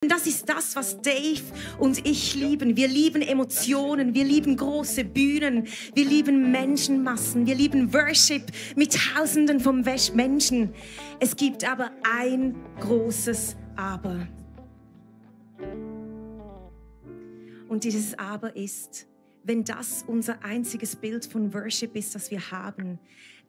Das ist das, was Dave und ich lieben. Wir lieben Emotionen, wir lieben große Bühnen, wir lieben Menschenmassen, wir lieben Worship mit Tausenden von Menschen. Es gibt aber ein großes Aber. Und dieses Aber ist, wenn das unser einziges Bild von Worship ist, das wir haben,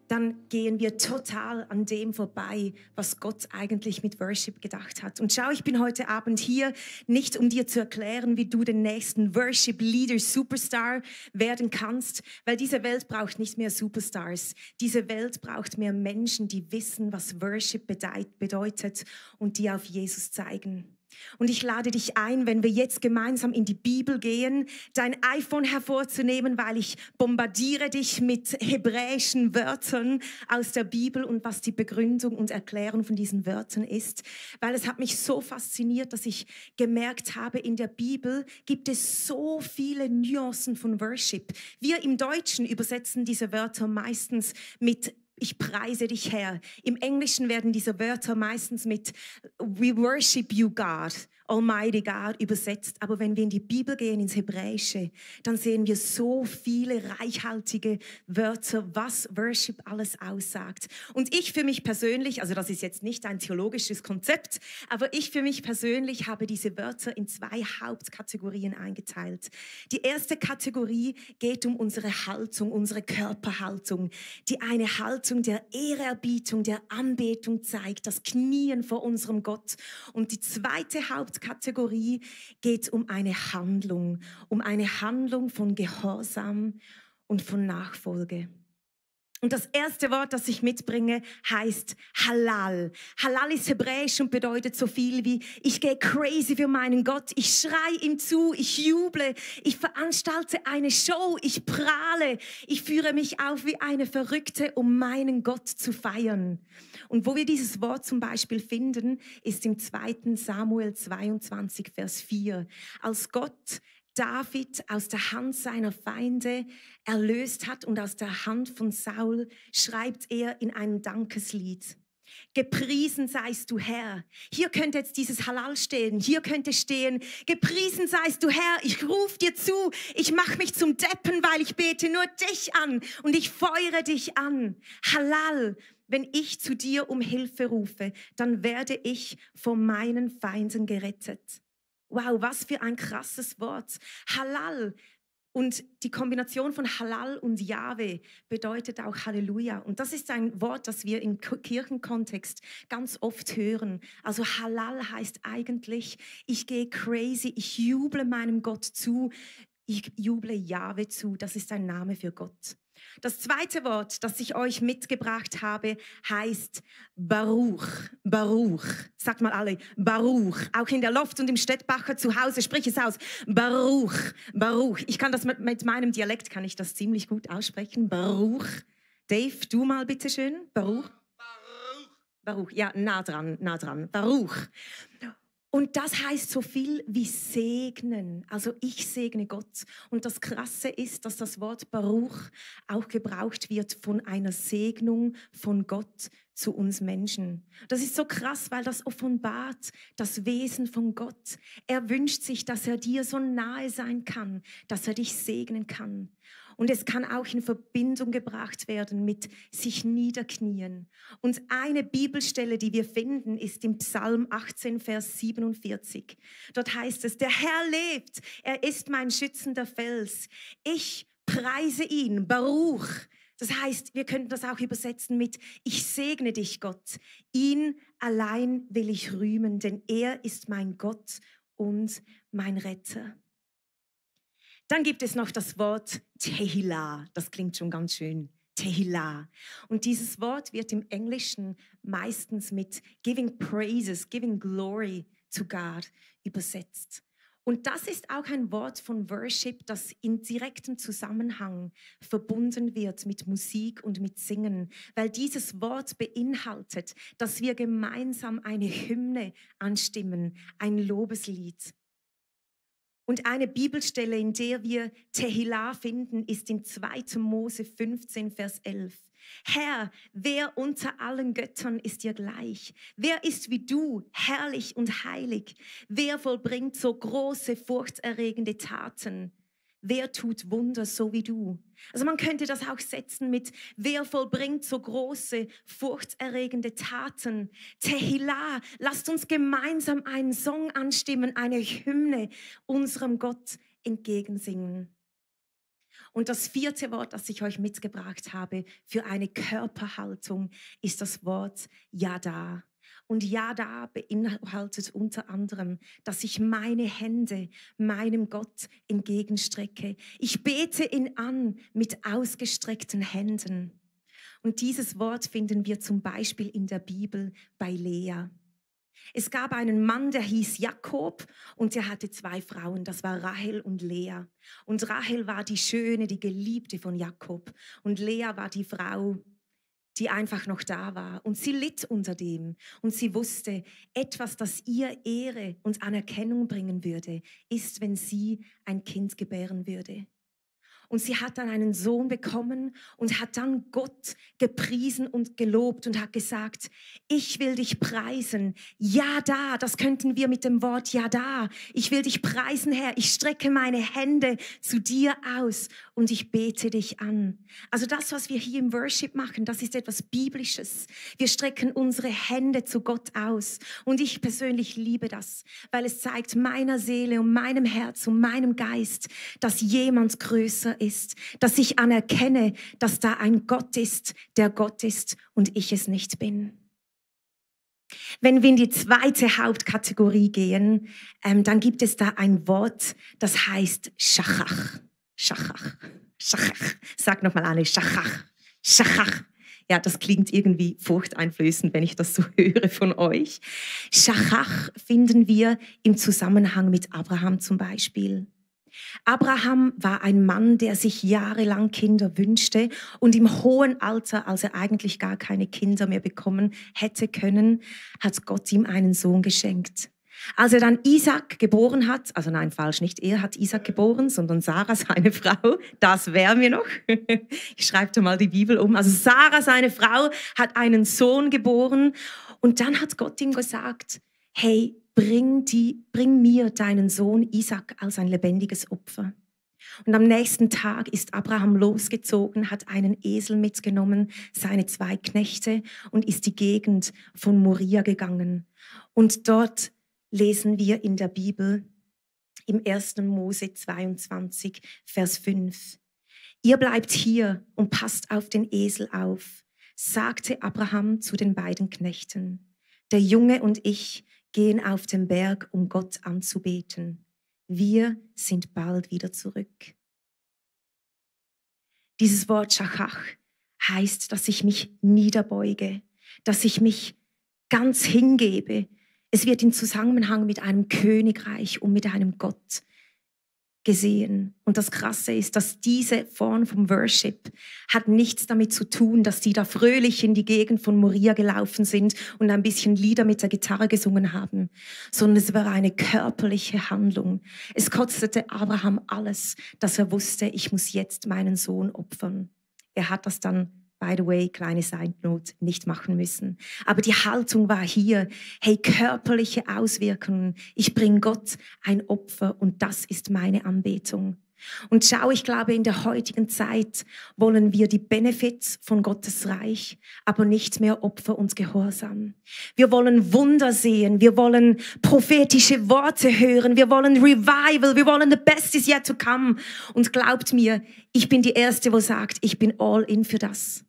dann gehen wir total an dem vorbei, was Gott eigentlich mit Worship gedacht hat. Und schau, ich bin heute Abend hier, nicht um dir zu erklären, wie du den nächsten Worship-Leader, Superstar werden kannst, weil diese Welt braucht nicht mehr Superstars. Diese Welt braucht mehr Menschen, die wissen, was Worship bedeutet und die auf Jesus zeigen. Und ich lade dich ein, wenn wir jetzt gemeinsam in die Bibel gehen, dein iPhone hervorzunehmen, weil ich bombardiere dich mit hebräischen Wörtern aus der Bibel und was die Begründung und Erklärung von diesen Wörtern ist. Weil es hat mich so fasziniert, dass ich gemerkt habe, in der Bibel gibt es so viele Nuancen von Worship. Wir im Deutschen übersetzen diese Wörter meistens mit ich preise dich, Herr. Im Englischen werden diese Wörter meistens mit We worship you, God, Almighty God übersetzt. Aber wenn wir in die Bibel gehen, ins Hebräische, dann sehen wir so viele reichhaltige Wörter, was Worship alles aussagt. Und ich für mich persönlich, also das ist jetzt nicht ein theologisches Konzept, aber ich für mich persönlich habe diese Wörter in 2 Hauptkategorien eingeteilt. Die erste Kategorie geht um unsere Haltung, unsere Körperhaltung, die eine Haltung der Ehrerbietung, der Anbetung zeigt, das Knien vor unserem Gott. Und die zweite Hauptkategorie geht um eine Handlung von Gehorsam und von Nachfolge. Und das erste Wort, das ich mitbringe, heißt Halal. Halal ist hebräisch und bedeutet so viel wie, ich gehe crazy für meinen Gott, ich schreie ihm zu, ich juble, ich veranstalte eine Show, ich prahle, ich führe mich auf wie eine Verrückte, um meinen Gott zu feiern. Und wo wir dieses Wort zum Beispiel finden, ist im 2. Samuel 22, Vers 4. Als Gott David aus der Hand seiner Feinde erlöst hat und aus der Hand von Saul, schreibt er in einem Dankeslied. Gepriesen seist du, Herr. Hier könnte jetzt dieses Halal stehen. Hier könnte stehen, gepriesen seist du, Herr. Ich rufe dir zu. Ich mache mich zum Deppen, weil ich bete nur dich an und ich feuere dich an. Halal. Wenn ich zu dir um Hilfe rufe, dann werde ich von meinen Feinden gerettet. Wow, was für ein krasses Wort. Halal. Und die Kombination von Halal und Jahwe bedeutet auch Halleluja. Und das ist ein Wort, das wir im Kirchenkontext ganz oft hören. Also Halal heißt eigentlich, ich gehe crazy, ich juble meinem Gott zu, ich juble Jahwe zu. Das ist ein Name für Gott. Das zweite Wort, das ich euch mitgebracht habe, heißt Baruch. Baruch. Sagt mal alle, Baruch. Auch in der Loft und im Städtbacher zu Hause, sprich es aus. Baruch. Baruch. Ich kann das mit meinem Dialekt, kann ich das ziemlich gut aussprechen. Baruch. Dave, du mal bitte schön. Baruch. Baruch. Ja, nah dran, nah dran. Baruch. Und das heißt so viel wie segnen. Also ich segne Gott. Und das Krasse ist, dass das Wort Baruch auch gebraucht wird von einer Segnung von Gott zu uns Menschen. Das ist so krass, weil das offenbart das Wesen von Gott. Er wünscht sich, dass er dir so nahe sein kann, dass er dich segnen kann. Und es kann auch in Verbindung gebracht werden mit sich niederknien. Und eine Bibelstelle, die wir finden, ist im Psalm 18, Vers 47. Dort heißt es, der Herr lebt, er ist mein schützender Fels. Ich preise ihn, Baruch. Das heißt, wir könnten das auch übersetzen mit, ich segne dich, Gott. Ihn allein will ich rühmen, denn er ist mein Gott und mein Retter. Dann gibt es noch das Wort Tehillah. Das klingt schon ganz schön. Tehillah. Und dieses Wort wird im Englischen meistens mit giving praises, giving glory to God übersetzt. Und das ist auch ein Wort von Worship, das in direktem Zusammenhang verbunden wird mit Musik und mit Singen, weil dieses Wort beinhaltet, dass wir gemeinsam eine Hymne anstimmen, ein Lobeslied. Und eine Bibelstelle, in der wir Tehillah finden, ist in 2. Mose 15, Vers 11. Herr, wer unter allen Göttern ist dir gleich? Wer ist wie du, herrlich und heilig? Wer vollbringt so große, furchterregende Taten? Wer tut Wunder so wie du? Also man könnte das auch setzen mit, wer vollbringt so große, furchterregende Taten? Tehillah, lasst uns gemeinsam einen Song anstimmen, eine Hymne unserem Gott entgegensingen. Und das 4. Wort, das ich euch mitgebracht habe für eine Körperhaltung, ist das Wort Yada. Und Yada beinhaltet unter anderem, dass ich meine Hände meinem Gott entgegenstrecke. Ich bete ihn an mit ausgestreckten Händen. Und dieses Wort finden wir zum Beispiel in der Bibel bei Lea. Es gab einen Mann, der hieß Jakob und der hatte 2 Frauen, das war Rahel und Lea. Und Rahel war die Schöne, die Geliebte von Jakob. Und Lea war die Frau, die einfach noch da war. Und sie litt unter dem. Und sie wusste, etwas, das ihr Ehre und Anerkennung bringen würde, ist, wenn sie ein Kind gebären würde. Und sie hat dann einen Sohn bekommen und hat dann Gott gepriesen und gelobt und hat gesagt, ich will dich preisen. Ja, da, das könnten wir mit dem Wort ja da. Ich will dich preisen, Herr. Ich strecke meine Hände zu dir aus und ich bete dich an. Also das, was wir hier im Worship machen, das ist etwas Biblisches. Wir strecken unsere Hände zu Gott aus. Und ich persönlich liebe das, weil es zeigt meiner Seele und meinem Herz und meinem Geist, dass jemand größer ist, dass ich anerkenne, dass da ein Gott ist, der Gott ist und ich es nicht bin. Wenn wir in die 2. Hauptkategorie gehen, dann gibt es da ein Wort, das heißt Schachach. Schachach. Schachach. Sag nochmal alle, Schachach. Schachach. Ja, das klingt irgendwie furchteinflößend, wenn ich das so höre von euch. Schachach finden wir im Zusammenhang mit Abraham zum Beispiel. Abraham war ein Mann, der sich jahrelang Kinder wünschte und im hohen Alter, als er eigentlich gar keine Kinder mehr bekommen hätte können, hat Gott ihm einen Sohn geschenkt. Als er dann Isaac geboren hat, also nein, falsch, nicht er hat Isaac geboren, sondern Sarah, seine Frau, das wären wir noch. Ich schreibe da mal die Bibel um. Also Sarah, seine Frau, hat einen Sohn geboren und dann hat Gott ihm gesagt, hey, bring mir deinen Sohn Isaac als ein lebendiges Opfer. Und am nächsten Tag ist Abraham losgezogen, hat einen Esel mitgenommen, seine 2 Knechte und ist die Gegend von Moria gegangen. Und dort lesen wir in der Bibel im 1. Mose 22, Vers 5. Ihr bleibt hier und passt auf den Esel auf, sagte Abraham zu den beiden Knechten. Der Junge und ich gehen auf den Berg, um Gott anzubeten. Wir sind bald wieder zurück. Dieses Wort Schachach heißt, dass ich mich niederbeuge, dass ich mich ganz hingebe. Es wird in Zusammenhang mit einem Königreich und mit einem Gott gesehen. Und das Krasse ist, dass diese Form vom Worship hat nichts damit zu tun, dass die da fröhlich in die Gegend von Moria gelaufen sind und ein bisschen Lieder mit der Gitarre gesungen haben, sondern es war eine körperliche Handlung. Es kostete Abraham alles, dass er wusste, ich muss jetzt meinen Sohn opfern. Er hat das dann, by the way, kleine Side Note, nicht machen müssen. Aber die Haltung war hier, hey, körperliche Auswirkungen. Ich bringe Gott ein Opfer und das ist meine Anbetung. Und schau, ich glaube, in der heutigen Zeit wollen wir die Benefits von Gottes Reich, aber nicht mehr Opfer und Gehorsam. Wir wollen Wunder sehen, wir wollen prophetische Worte hören, wir wollen Revival, wir wollen the best is yet to come. Und glaubt mir, ich bin die Erste, die sagt, ich bin all in für das.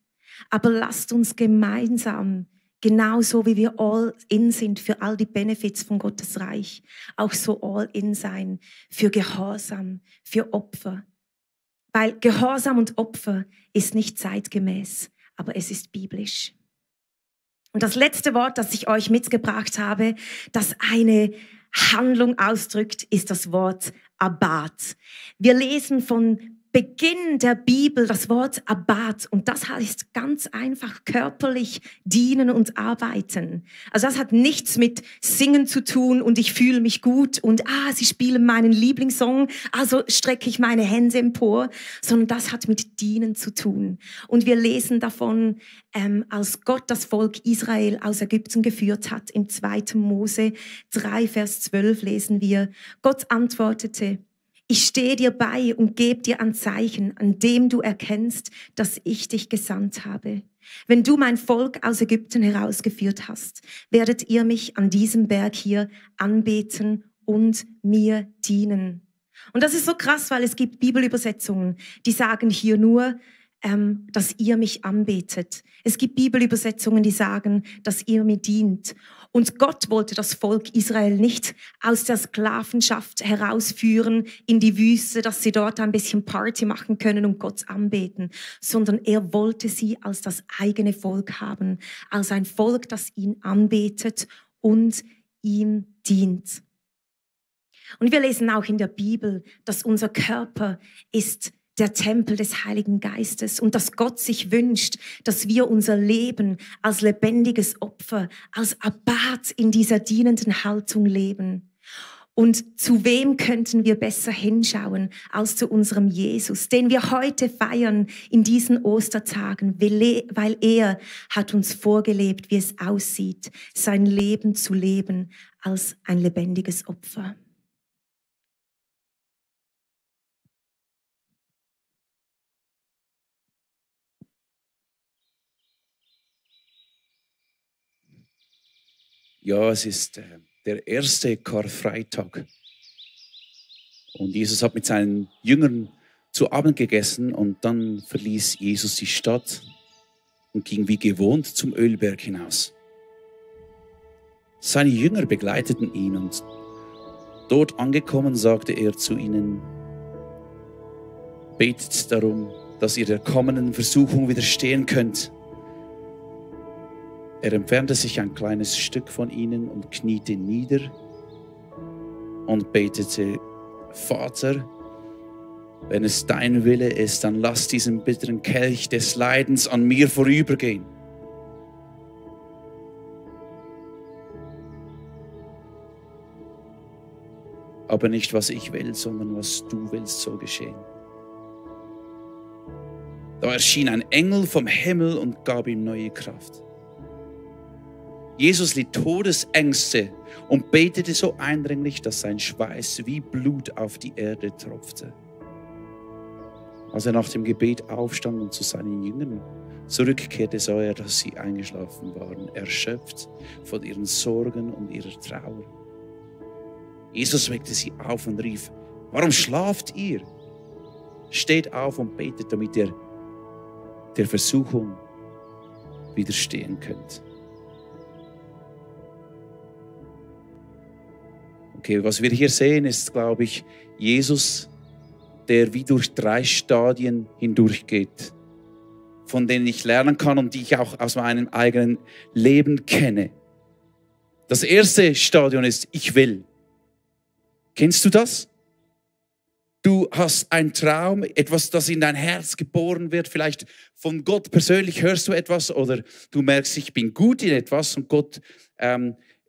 Aber lasst uns gemeinsam, genauso wie wir all in sind für all die Benefits von Gottes Reich, auch so all in sein für Gehorsam, für Opfer. Weil Gehorsam und Opfer ist nicht zeitgemäß, aber es ist biblisch. Und das letzte Wort, das ich euch mitgebracht habe, das eine Handlung ausdrückt, ist das Wort Abbat. Wir lesen von Beginn der Bibel das Wort Abad und das heißt ganz einfach körperlich dienen und arbeiten. Also das hat nichts mit Singen zu tun und ich fühle mich gut und sie spielen meinen Lieblingssong, also strecke ich meine Hände empor, sondern das hat mit Dienen zu tun. Und wir lesen davon, als Gott das Volk Israel aus Ägypten geführt hat. Im 2. Mose 3, Vers 12 lesen wir, Gott antwortete, ich stehe dir bei und gebe dir ein Zeichen, an dem du erkennst, dass ich dich gesandt habe. Wenn du mein Volk aus Ägypten herausgeführt hast, werdet ihr mich an diesem Berg hier anbeten und mir dienen. Und das ist so krass, weil es gibt Bibelübersetzungen, die sagen hier nur, dass ihr mich anbetet. Es gibt Bibelübersetzungen, die sagen, dass ihr mir dient. Und Gott wollte das Volk Israel nicht aus der Sklavenschaft herausführen in die Wüste, dass sie dort ein bisschen Party machen können und Gott anbeten, sondern er wollte sie als das eigene Volk haben, als ein Volk, das ihn anbetet und ihm dient. Und wir lesen auch in der Bibel, dass unser Körper ist der Tempel des Heiligen Geistes und dass Gott sich wünscht, dass wir unser Leben als lebendiges Opfer, als Abbat in dieser dienenden Haltung leben. Und zu wem könnten wir besser hinschauen als zu unserem Jesus, den wir heute feiern in diesen Ostertagen, weil er hat uns vorgelebt, wie es aussieht, sein Leben zu leben als ein lebendiges Opfer. Ja, es ist der erste Karfreitag. Und Jesus hat mit seinen Jüngern zu Abend gegessen und dann verließ Jesus die Stadt und ging wie gewohnt zum Ölberg hinaus. Seine Jünger begleiteten ihn und dort angekommen sagte er zu ihnen, betet darum, dass ihr der kommenden Versuchung widerstehen könnt. Er entfernte sich ein kleines Stück von ihnen und kniete nieder und betete, Vater, wenn es dein Wille ist, dann lass diesen bitteren Kelch des Leidens an mir vorübergehen. Aber nicht, was ich will, sondern was du willst, soll geschehen. Da erschien ein Engel vom Himmel und gab ihm neue Kraft. Jesus litt Todesängste und betete so eindringlich, dass sein Schweiß wie Blut auf die Erde tropfte. Als er nach dem Gebet aufstand und zu seinen Jüngern zurückkehrte, sah er, dass sie eingeschlafen waren, erschöpft von ihren Sorgen und ihrer Trauer. Jesus weckte sie auf und rief, warum schlaft ihr? Steht auf und betet, damit ihr der Versuchung widerstehen könnt. Okay, was wir hier sehen, ist, glaube ich, Jesus, der wie durch 3 Stadien hindurchgeht, von denen ich lernen kann und die ich auch aus meinem eigenen Leben kenne. Das erste Stadion ist, ich will. Kennst du das? Du hast einen Traum, etwas, das in dein Herz geboren wird, vielleicht von Gott persönlich hörst du etwas oder du merkst, ich bin gut in etwas und Gott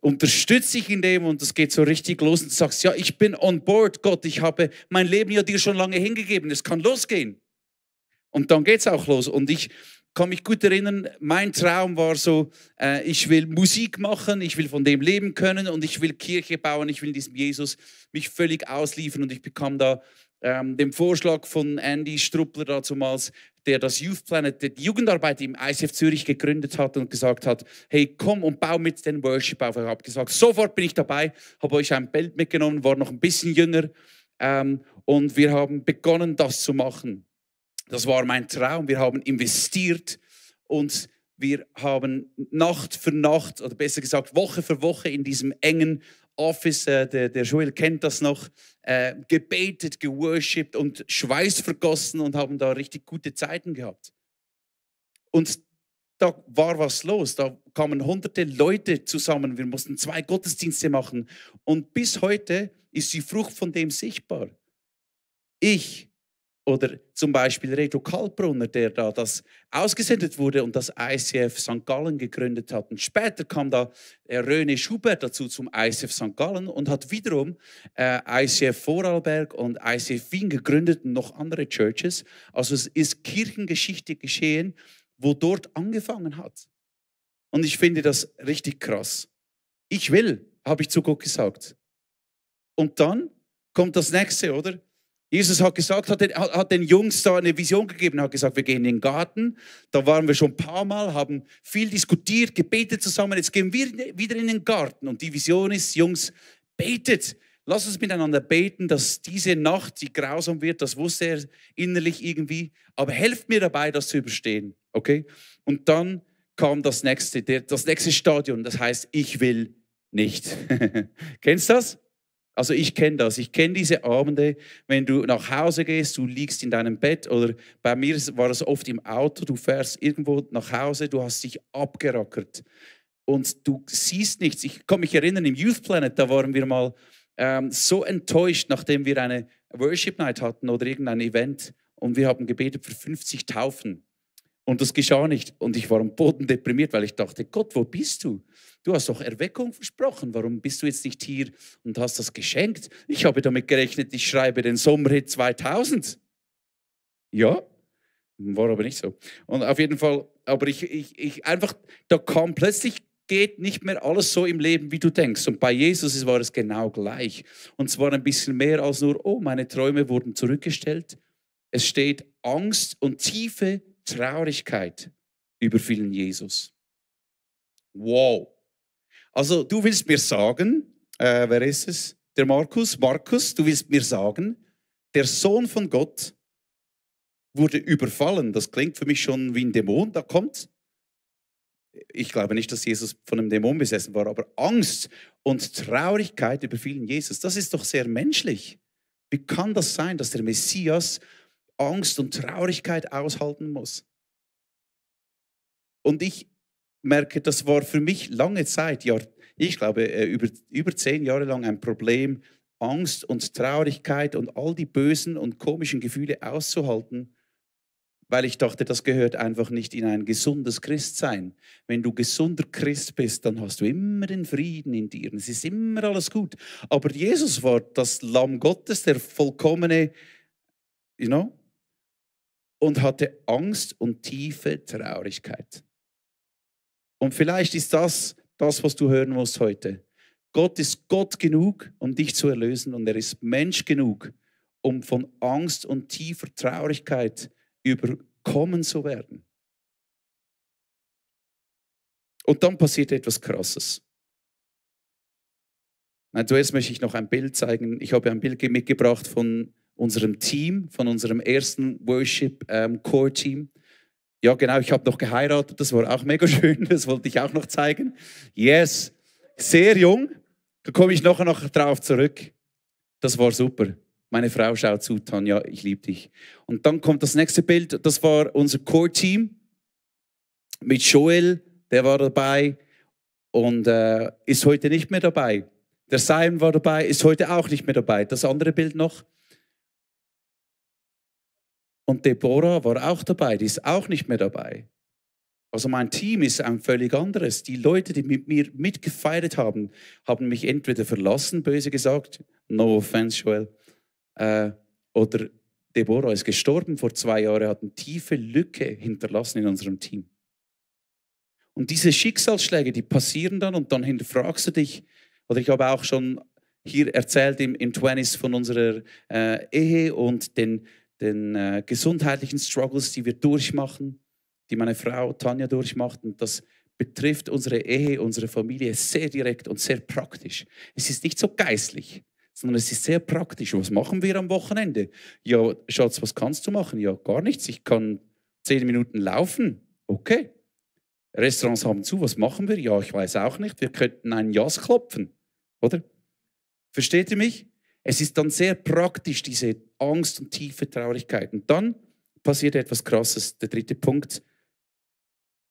unterstützt dich in dem und es geht so richtig los und du sagst, ja, ich bin on board, Gott, ich habe mein Leben ja dir schon lange hingegeben, es kann losgehen. Und dann geht es auch los und ich kann mich gut erinnern, mein Traum war so, ich will Musik machen, ich will von dem leben können und ich will Kirche bauen, ich will diesem Jesus mich völlig ausliefern und ich bekam da den Vorschlag von Andy Struppler damals, der das Youth Planet, die Jugendarbeit im ICF Zürich gegründet hat und gesagt hat, hey, komm und bau mit den Worship auf. Ich habe gesagt, sofort bin ich dabei, habe euch ein Bild mitgenommen, war noch ein bisschen jünger und wir haben begonnen, das zu machen. Das war mein Traum. Wir haben investiert und wir haben Nacht für Nacht, oder besser gesagt Woche für Woche in diesem engen Office, der Joel kennt das noch, gebetet, geworshipped und Schweiß vergossen und haben da richtig gute Zeiten gehabt. Und da war was los, da kamen hunderte Leute zusammen, wir mussten 2 Gottesdienste machen und bis heute ist die Frucht von dem sichtbar. Ich Oder zum Beispiel Reto Kaltbrunner, der da ausgesendet wurde und das ICF St. Gallen gegründet hat. Und später kam da René Schubert dazu zum ICF St. Gallen und hat wiederum ICF Vorarlberg und ICF Wien gegründet und noch andere Churches. Also es ist Kirchengeschichte geschehen, wo dort angefangen hat. Und ich finde das richtig krass. Ich will, habe ich zu Gott gesagt. Und dann kommt das Nächste, oder? Jesus hat gesagt, hat den Jungs da eine Vision gegeben, hat gesagt, wir gehen in den Garten. Da waren wir schon ein paar Mal, haben viel diskutiert, gebetet zusammen. Jetzt gehen wir wieder in den Garten. Und die Vision ist, Jungs, betet. Lass uns miteinander beten, dass diese Nacht, die grausam wird, das wusste er innerlich irgendwie. Aber helft mir dabei, das zu überstehen. Okay? Und dann kam das nächste Stadion. Das heißt, ich will nicht. Kennst du das? Also ich kenne das. Ich kenne diese Abende, wenn du nach Hause gehst, du liegst in deinem Bett oder bei mir war es oft im Auto, du fährst irgendwo nach Hause, du hast dich abgerackert und du siehst nichts. Ich kann mich erinnern, im Youth Planet, da waren wir mal so enttäuscht, nachdem wir eine Worship Night hatten oder irgendein Event und wir haben gebetet für 50 Taufen. Und das geschah nicht. Und ich war am Boden deprimiert, weil ich dachte, Gott, wo bist du? Du hast doch Erweckung versprochen. Warum bist du jetzt nicht hier und hast das geschenkt? Ich habe damit gerechnet, ich schreibe den Sommerhit 2000. Ja, war aber nicht so. Und auf jeden Fall, aber ich einfach, da kam plötzlich, geht nicht mehr alles so im Leben, wie du denkst. Und bei Jesus war es genau gleich. Und zwar ein bisschen mehr als nur, oh, meine Träume wurden zurückgestellt. Es steht Angst und tiefe Traurigkeit überfielen Jesus. Wow. Also du willst mir sagen, wer ist es? Der Markus, du willst mir sagen, der Sohn von Gott wurde überfallen. Das klingt für mich schon wie ein Dämon, da kommt. Ich glaube nicht, dass Jesus von einem Dämon besessen war, aber Angst und Traurigkeit überfielen Jesus. Das ist doch sehr menschlich. Wie kann das sein, dass der Messias Angst und Traurigkeit aushalten muss? Und ich merke, das war für mich lange Zeit, ja, ich glaube über 10 Jahre lang ein Problem, Angst und Traurigkeit und all die bösen und komischen Gefühle auszuhalten, weil ich dachte, das gehört einfach nicht in ein gesundes Christsein. Wenn du gesunder Christ bist, dann hast du immer den Frieden in dir. Es ist immer alles gut. Aber Jesus war das Lamm Gottes, der vollkommene, und hatte Angst und tiefe Traurigkeit. Und vielleicht ist das, was du hören musst heute. Gott ist Gott genug, um dich zu erlösen, und er ist Mensch genug, um von Angst und tiefer Traurigkeit überkommen zu werden. Und dann passiert etwas Krasses. Zuerst möchte ich noch ein Bild zeigen. Ich habe ein Bild mitgebracht von unserem Team, von unserem ersten Worship Core Team. Ja, genau, ich habe noch geheiratet, das war auch mega schön, das wollte ich auch noch zeigen. Yes, sehr jung, da komme ich nachher drauf zurück. Das war super. Meine Frau schaut zu, Tanja, ich liebe dich. Und dann kommt das nächste Bild, das war unser Core-Team mit Joel, der war dabei und ist heute nicht mehr dabei. Der Simon war dabei, ist heute auch nicht mehr dabei. Das andere Bild noch. Und Deborah war auch dabei, die ist auch nicht mehr dabei. Also mein Team ist ein völlig anderes. Die Leute, die mit mir mitgefeiert haben, haben mich entweder verlassen, böse gesagt, no offense, Joel, oder Deborah ist gestorben vor 2 Jahren, hat eine tiefe Lücke hinterlassen in unserem Team. Und diese Schicksalsschläge, die passieren dann und dann hinterfragst du dich, oder ich habe auch schon hier erzählt im 20s von unserer Ehe und den gesundheitlichen Struggles, die wir durchmachen, die meine Frau Tanja durchmacht. Und das betrifft unsere Ehe, unsere Familie sehr direkt und sehr praktisch. Es ist nicht so geistlich, sondern es ist sehr praktisch. Was machen wir am Wochenende? Ja, Schatz, was kannst du machen? Ja, gar nichts. Ich kann 10 Minuten laufen. Okay. Restaurants haben zu. Was machen wir? Ja, ich weiß auch nicht. Wir könnten einen Jas klopfen. Oder? Versteht ihr mich? Es ist dann sehr praktisch, diese Angst und tiefe Traurigkeit. Und dann passiert etwas Krasses. Der 3. Punkt.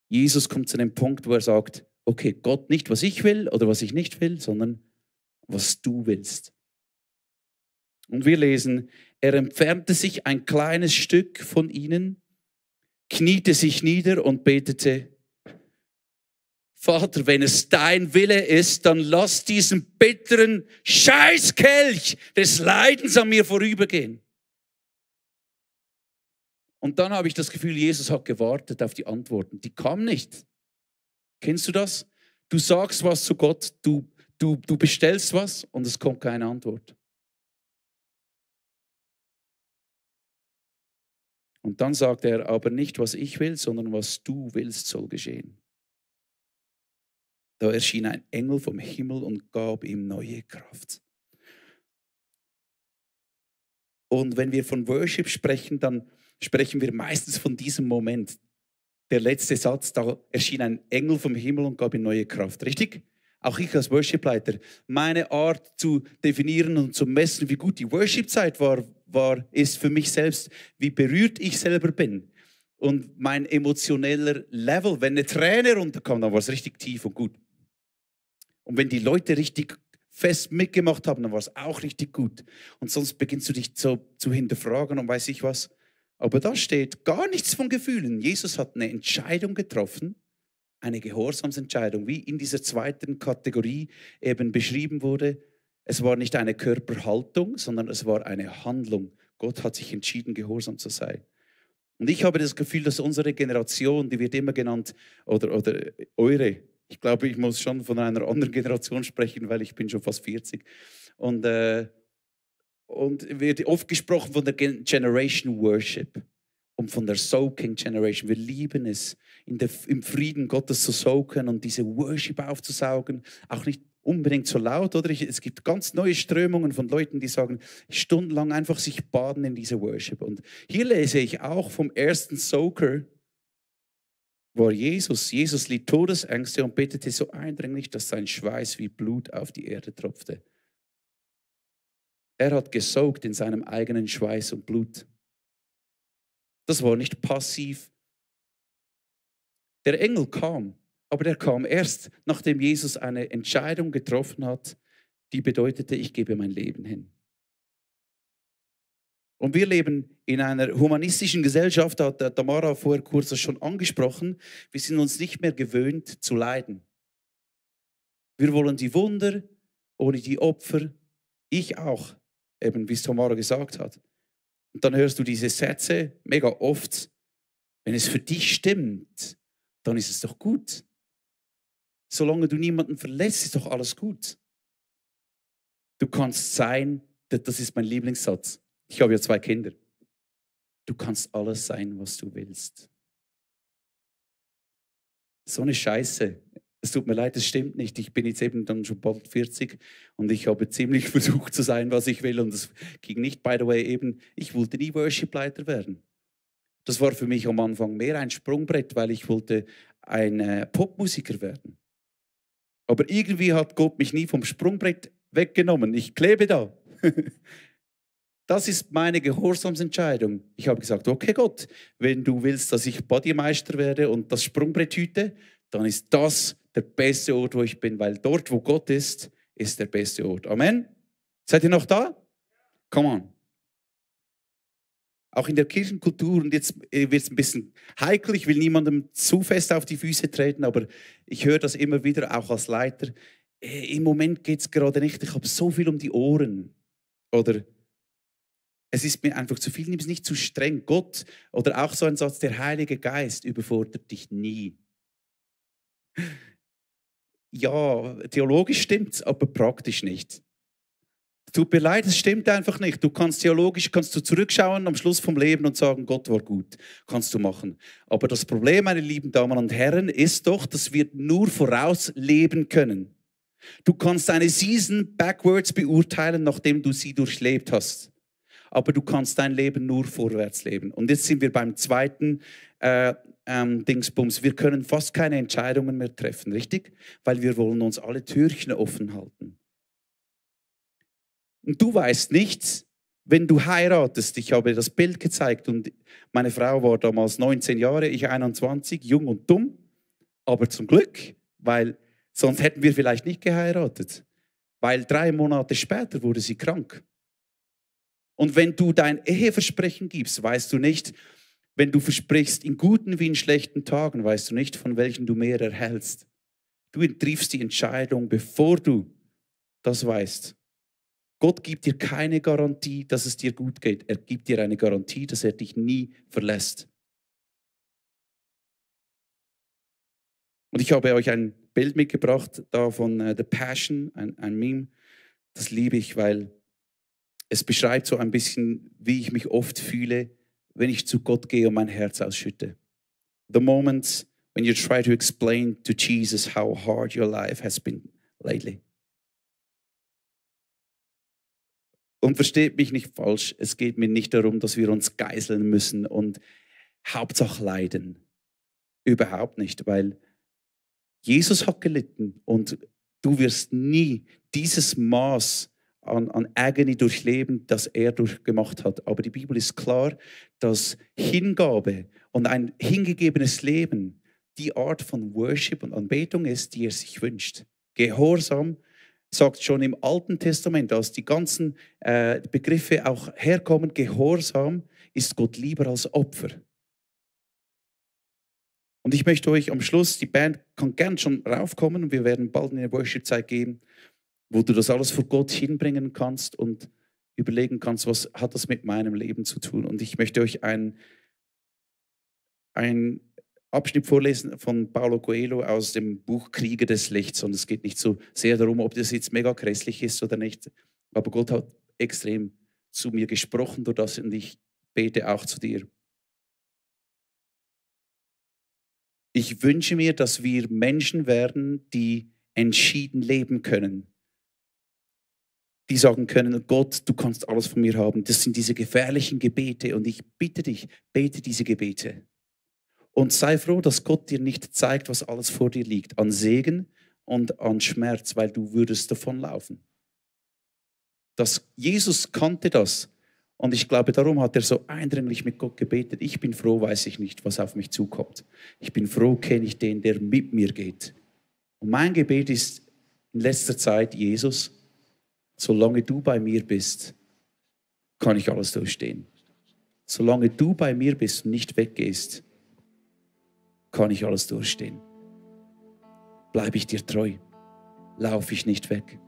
Jesus kommt zu dem Punkt, wo er sagt, okay, Gott, nicht was ich will oder was ich nicht will, sondern was du willst. Und wir lesen Er entfernte sich ein kleines Stück von ihnen, kniete sich nieder und betete: Vater, wenn es dein Wille ist, dann lass diesen bitteren Scheißkelch des Leidens an mir vorübergehen. Und dann habe ich das Gefühl, Jesus hat gewartet auf die Antworten. Die kamen nicht. Kennst du das? Du sagst was zu Gott, du bestellst was und es kommt keine Antwort. Und dann sagt er, aber nicht, was ich will, sondern was du willst, soll geschehen. Da erschien ein Engel vom Himmel und gab ihm neue Kraft. Und wenn wir von Worship sprechen, dann sprechen wir meistens von diesem Moment. Der letzte Satz, da erschien ein Engel vom Himmel und gab ihm neue Kraft. Richtig? Auch ich als Worship-Leiter, meine Art zu definieren und zu messen, wie gut die Worship-Zeit war, ist für mich selbst, wie berührt ich selber bin. Und mein emotioneller Level, wenn eine Träne runterkam, dann war es richtig tief und gut. Und wenn die Leute richtig fest mitgemacht haben, dann war es auch richtig gut. Und sonst beginnst du dich so zu hinterfragen und weiß ich was. Aber da steht gar nichts von Gefühlen. Jesus hat eine Entscheidung getroffen, eine Gehorsamsentscheidung, wie in dieser zweiten Kategorie eben beschrieben wurde. Es war nicht eine Körperhaltung, sondern es war eine Handlung. Gott hat sich entschieden, gehorsam zu sein. Und ich habe das Gefühl, dass unsere Generation, die wird immer genannt, oder eure, ich glaube, ich muss schon von einer anderen Generation sprechen, weil ich bin schon fast 40. Und wird oft gesprochen von der Generation Worship und von der Soaking Generation. Wir lieben es, im Frieden Gottes zu soaken und diese Worship aufzusaugen. Auch nicht unbedingt so laut, oder? Es gibt ganz neue Strömungen von Leuten, die sagen, stundenlang einfach sich baden in dieser Worship. Und hier lese ich auch vom ersten Soaker, war Jesus. Jesus litt Todesängste und betete so eindringlich, dass sein Schweiß wie Blut auf die Erde tropfte. Er hat gesaugt in seinem eigenen Schweiß und Blut. Das war nicht passiv. Der Engel kam, aber der kam erst, nachdem Jesus eine Entscheidung getroffen hat, die bedeutete, ich gebe mein Leben hin. Und wir leben in einer humanistischen Gesellschaft, da hat Tamara vorher kurz schon angesprochen, wir sind uns nicht mehr gewöhnt zu leiden. Wir wollen die Wunder ohne die Opfer, ich auch, eben wie es Tamara gesagt hat. Und dann hörst du diese Sätze mega oft, wenn es für dich stimmt, dann ist es doch gut. Solange du niemanden verletzt, ist doch alles gut. Du kannst sein, das ist mein Lieblingssatz. Ich habe ja 2 Kinder. Du kannst alles sein, was du willst. So eine Scheiße. Es tut mir leid, es stimmt nicht. Ich bin jetzt eben dann schon bald 40 und ich habe ziemlich versucht zu sein, was ich will. Und es ging nicht, by the way, eben, ich wollte nie Worship-Leiter werden. Das war für mich am Anfang mehr ein Sprungbrett, weil ich wollte ein Popmusiker werden. Aber irgendwie hat Gott mich nie vom Sprungbrett weggenommen. Ich klebe da. Das ist meine Gehorsamsentscheidung. Ich habe gesagt, okay Gott, wenn du willst, dass ich Bodymeister werde und das Sprungbrett hüte, dann ist das der beste Ort, wo ich bin, weil dort, wo Gott ist, ist der beste Ort. Amen? Seid ihr noch da? Come on. Auch in der Kirchenkultur, und jetzt wird es ein bisschen heikel, ich will niemandem zu fest auf die Füße treten, aber ich höre das immer wieder, auch als Leiter. Im Moment geht es gerade nicht, ich habe so viel um die Ohren. Oder es ist mir einfach zu viel, nimm es nicht zu streng. Gott, oder auch so ein Satz, der Heilige Geist überfordert dich nie. Ja, theologisch stimmt es, aber praktisch nicht. Tut mir leid, es stimmt einfach nicht. Du kannst theologisch zurückschauen am Schluss vom Leben und sagen, Gott war gut. Kannst du machen. Aber das Problem, meine lieben Damen und Herren, ist doch, dass wir nur vorausleben können. Du kannst eine Season backwards beurteilen, nachdem du sie durchlebt hast. Aber du kannst dein Leben nur vorwärts leben. Und jetzt sind wir beim zweiten Dingsbums. Wir können fast keine Entscheidungen mehr treffen, richtig? Weil wir wollen uns alle Türchen offen halten. Und du weißt nichts, wenn du heiratest. Ich habe das Bild gezeigt und meine Frau war damals 19 Jahre, ich 21, jung und dumm. Aber zum Glück, weil sonst hätten wir vielleicht nicht geheiratet. Weil 3 Monate später wurde sie krank. Und wenn du dein Eheversprechen gibst, weißt du nicht, wenn du versprichst, in guten wie in schlechten Tagen, weißt du nicht, von welchen du mehr erhältst. Du triffst die Entscheidung, bevor du das weißt. Gott gibt dir keine Garantie, dass es dir gut geht. Er gibt dir eine Garantie, dass er dich nie verlässt. Und ich habe euch ein Bild mitgebracht, da von The Passion, ein Meme. Das liebe ich, weil es beschreibt so ein bisschen, wie ich mich oft fühle, wenn ich zu Gott gehe und mein Herz ausschütte. The moments when you try to explain to Jesus how hard your life has been lately. Und versteht mich nicht falsch, es geht mir nicht darum, dass wir uns geißeln müssen und Hauptsache leiden. Überhaupt nicht, weil Jesus hat gelitten und du wirst nie dieses Maß an Agony durchleben, das er durchgemacht hat. Aber die Bibel ist klar, dass Hingabe und ein hingegebenes Leben die Art von Worship und Anbetung ist, die er sich wünscht. Gehorsam sagt schon im Alten Testament, als die ganzen Begriffe auch herkommen, Gehorsam ist Gott lieber als Opfer. Und ich möchte euch am Schluss, die Band kann gern schon raufkommen und wir werden bald in eine Worship-Zeit gehen, wo du das alles vor Gott hinbringen kannst und überlegen kannst, was hat das mit meinem Leben zu tun. Und ich möchte euch einen Abschnitt vorlesen von Paulo Coelho aus dem Buch Krieger des Lichts. Und es geht nicht so sehr darum, ob das jetzt mega grässlich ist oder nicht. Aber Gott hat extrem zu mir gesprochen durch das und ich bete auch zu dir. Ich wünsche mir, dass wir Menschen werden, die entschieden leben können. Die sagen können, Gott, du kannst alles von mir haben. Das sind diese gefährlichen Gebete und ich bitte dich, bete diese Gebete. Und sei froh, dass Gott dir nicht zeigt, was alles vor dir liegt, an Segen und an Schmerz, weil du würdest davonlaufen. Jesus kannte das. Und ich glaube, darum hat er so eindringlich mit Gott gebetet. Ich bin froh, weiß ich nicht, was auf mich zukommt. Ich bin froh, kenne ich den, der mit mir geht. Und mein Gebet ist in letzter Zeit, Jesus, solange du bei mir bist, kann ich alles durchstehen. Solange du bei mir bist und nicht weggehst, kann ich alles durchstehen. Bleibe ich dir treu, laufe ich nicht weg.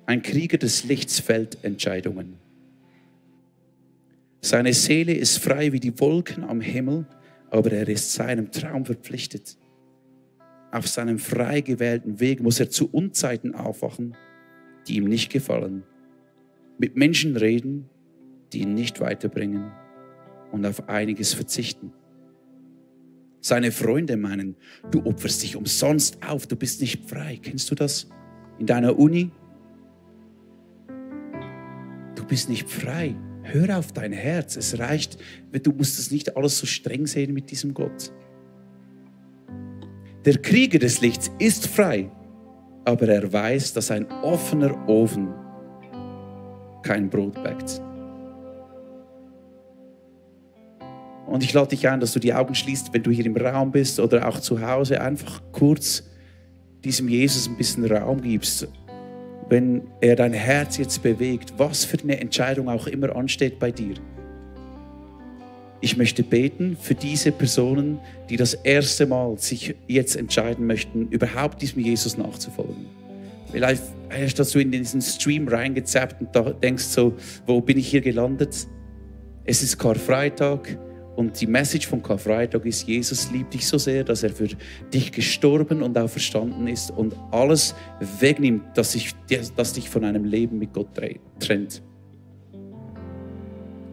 Ein Krieger des Lichts fällt Entscheidungen. Seine Seele ist frei wie die Wolken am Himmel, aber er ist seinem Traum verpflichtet. Auf seinem frei gewählten Weg muss er zu Unzeiten aufwachen, die ihm nicht gefallen, mit Menschen reden, die ihn nicht weiterbringen und auf einiges verzichten. Seine Freunde meinen, du opferst dich umsonst auf, du bist nicht frei. Kennst du das? In deiner Uni? Du bist nicht frei. Hör auf dein Herz. Es reicht, du musst es nicht alles so streng sehen mit diesem Gott. Der Krieger des Lichts ist frei, aber er weiß, dass ein offener Ofen kein Brot backt. Und ich lade dich ein, dass du die Augen schließt, wenn du hier im Raum bist oder auch zu Hause, einfach kurz diesem Jesus ein bisschen Raum gibst. Wenn er dein Herz jetzt bewegt, was für eine Entscheidung auch immer ansteht bei dir. Ich möchte beten für diese Personen, die das erste Mal sich jetzt entscheiden möchten, überhaupt diesem Jesus nachzufolgen. Vielleicht hast du in diesen Stream reingezappt und da denkst so, wo bin ich hier gelandet? Es ist Karfreitag. Und die Message von Karfreitag ist, Jesus liebt dich so sehr, dass er für dich gestorben und auferstanden ist und alles wegnimmt, das dich von einem Leben mit Gott trennt.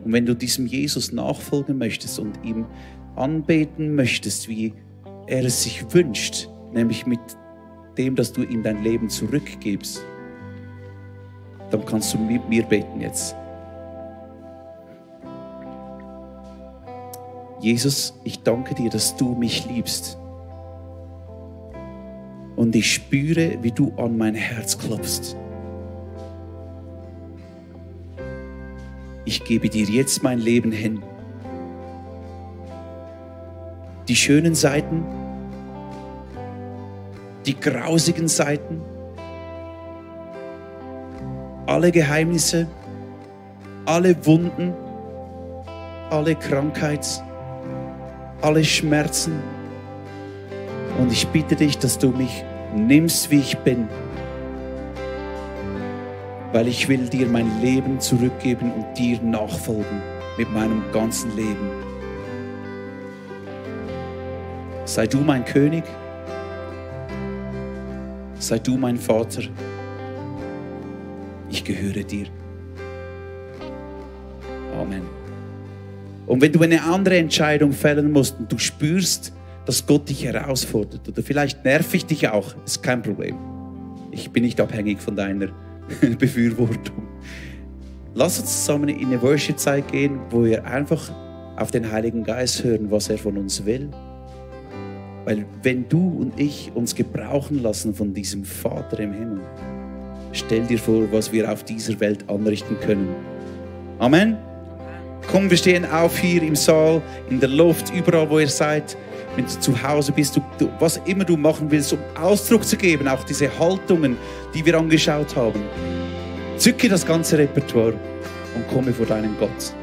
Und wenn du diesem Jesus nachfolgen möchtest und ihm anbeten möchtest, wie er es sich wünscht, nämlich mit dem, dass du ihm dein Leben zurückgibst, dann kannst du mit mir beten jetzt. Jesus, ich danke dir, dass du mich liebst. Und ich spüre, wie du an mein Herz klopfst. Ich gebe dir jetzt mein Leben hin. Die schönen Seiten, die grausigen Seiten, alle Geheimnisse, alle Wunden, alle Krankheit, alle Schmerzen. Und ich bitte dich, dass du mich nimmst, wie ich bin, weil ich will dir mein Leben zurückgeben und dir nachfolgen mit meinem ganzen Leben. Sei du mein König, sei du mein Vater, ich gehöre dir. Amen. Und wenn du eine andere Entscheidung fällen musst und du spürst, dass Gott dich herausfordert, oder vielleicht nerv ich dich auch, ist kein Problem. Ich bin nicht abhängig von deiner Befürwortung. Lass uns zusammen in eine Worship-Zeit gehen, wo wir einfach auf den Heiligen Geist hören, was er von uns will. Weil wenn du und ich uns gebrauchen lassen von diesem Vater im Himmel, stell dir vor, was wir auf dieser Welt anrichten können. Amen. Komm, wir stehen auf hier im Saal, in der Luft, überall, wo ihr seid. Wenn du zu Hause bist, was immer du machen willst, um Ausdruck zu geben, auch diese Haltungen, die wir angeschaut haben. Zücke das ganze Repertoire und komme vor deinen Gott.